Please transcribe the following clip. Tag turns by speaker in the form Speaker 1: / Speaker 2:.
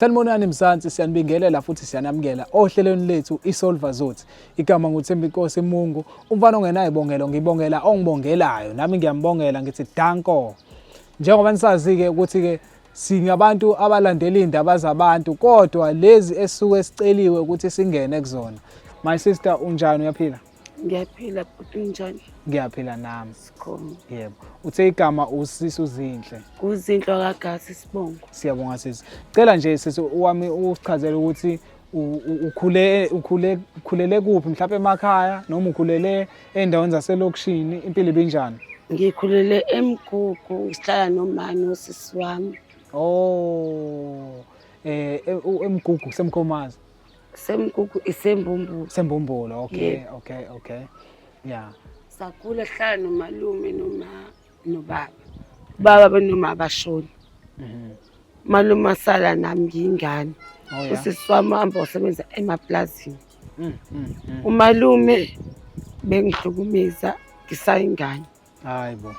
Speaker 1: Sanibonani Mzansi, siyanibingelela futhi siyanamukela ohlelweni lethu iSolva Zothi. Igama nguThembinkosi Mungu, umfana ongenayibongelo ngibongela ongibongelayo, nami ngiyambongela ngithi danko. Njengoba nisazi-ke ukuthi-ke singabantu abalandela iy'ndaba zabantu kodwa lezi esisuke siceliwe ukuthi singene kuzona. My sister, unjani, uyaphila?
Speaker 2: Ngiyaphila bhuti, unjani?
Speaker 1: Ngiyaphila nami.
Speaker 2: Sikhona.
Speaker 1: Yebo. Uthe igama usisi uZinhle.
Speaker 2: Kuzinhle wakagasi isibongo.
Speaker 1: Siyabonga sisi. Cela nje sisi wami usichazele ukuthi ukhule ukhule ukhulele kuphi, mhlawumbe emakhaya noma ukhulele endaweni zaselokishini, impilo ibinjani?
Speaker 2: Ngikhulele eMgugu, ngihlala noma nosisi wami.
Speaker 1: Oh. EMgugu semkhomazi.
Speaker 2: Semgugu isembumbulu.
Speaker 1: Sembumbulu, okay.
Speaker 2: Yebo.
Speaker 1: Okay. Yeah.
Speaker 2: Sakhula sihlala nomalume noma nobaba. Baba benoma abashoni. Malume asala nami ngiyingane. Usisi wami hamba usebenza emaplazini. Umalume bengihlukumeza ngisayingane.
Speaker 1: Hayibo.